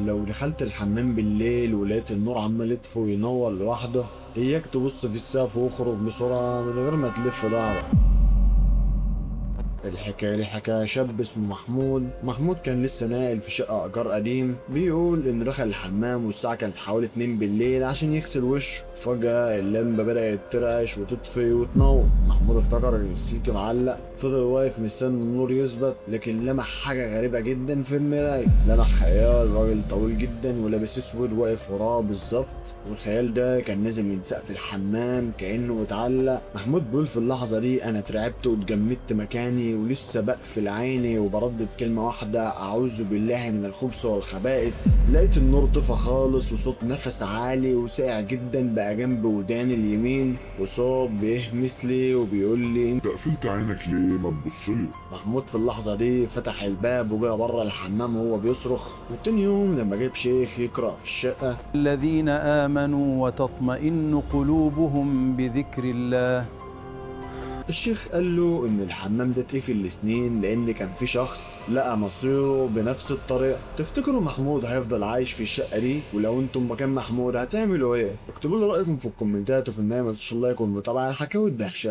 لو دخلت الحمام بالليل ولقيت النور عمال يطفي وينور لوحده، اياك تبص في السقف واخرج بسرعة من غير ما تلف ظهرك. الحكاية دي حكاية شاب اسمه محمود. محمود كان لسه ناقل في شقة إيجار قديم. بيقول إنه دخل الحمام والساعة كانت حوالي 2 بالليل عشان يغسل وشه. فجأة اللمبة بدأت ترعش وتطفي وتنور. محمود افتكر إن السلك معلق، فضل واقف مستني النور يثبت، لكن لمح حاجة غريبة جدا في المراية. لمح خيال راجل طويل جدا ولابس اسود واقف وراه بالظبط، والخيال ده كان نازل من سقف الحمام كأنه متعلق. محمود بيقول في اللحظة دي أنا اترعبت واتجمدت مكاني، ولسه بقفل عيني وبردد كلمة واحدة: أعوذ بالله من الخبث والخبائث. لقيت النور طفى خالص، وصوت نفس عالي وساقع جدا بقى جنب وداني اليمين، وصوت بيهمس لي وبيقول لي: انت قفلت عينك ليه؟ ما تبصلي. محمود في اللحظة دي فتح الباب وجرى بره الحمام وهو بيصرخ. وتاني يوم لما جاب شيخ يقرأ في الشقة: الذين آمنوا وتطمئن قلوبهم بذكر الله. الشيخ قال له ان الحمام ده اتقفل لسنين لان كان في شخص لقى مصيره بنفس الطريقه. تفتكروا محمود هيفضل عايش في الشقه دي؟ ولو انتم مكان محمود هتعملوا ايه؟ اكتبوا لي رايكم في الكومنتات، وفي النهايه ما تنسوش ال like والمتابعه. حكاوي الدهشه.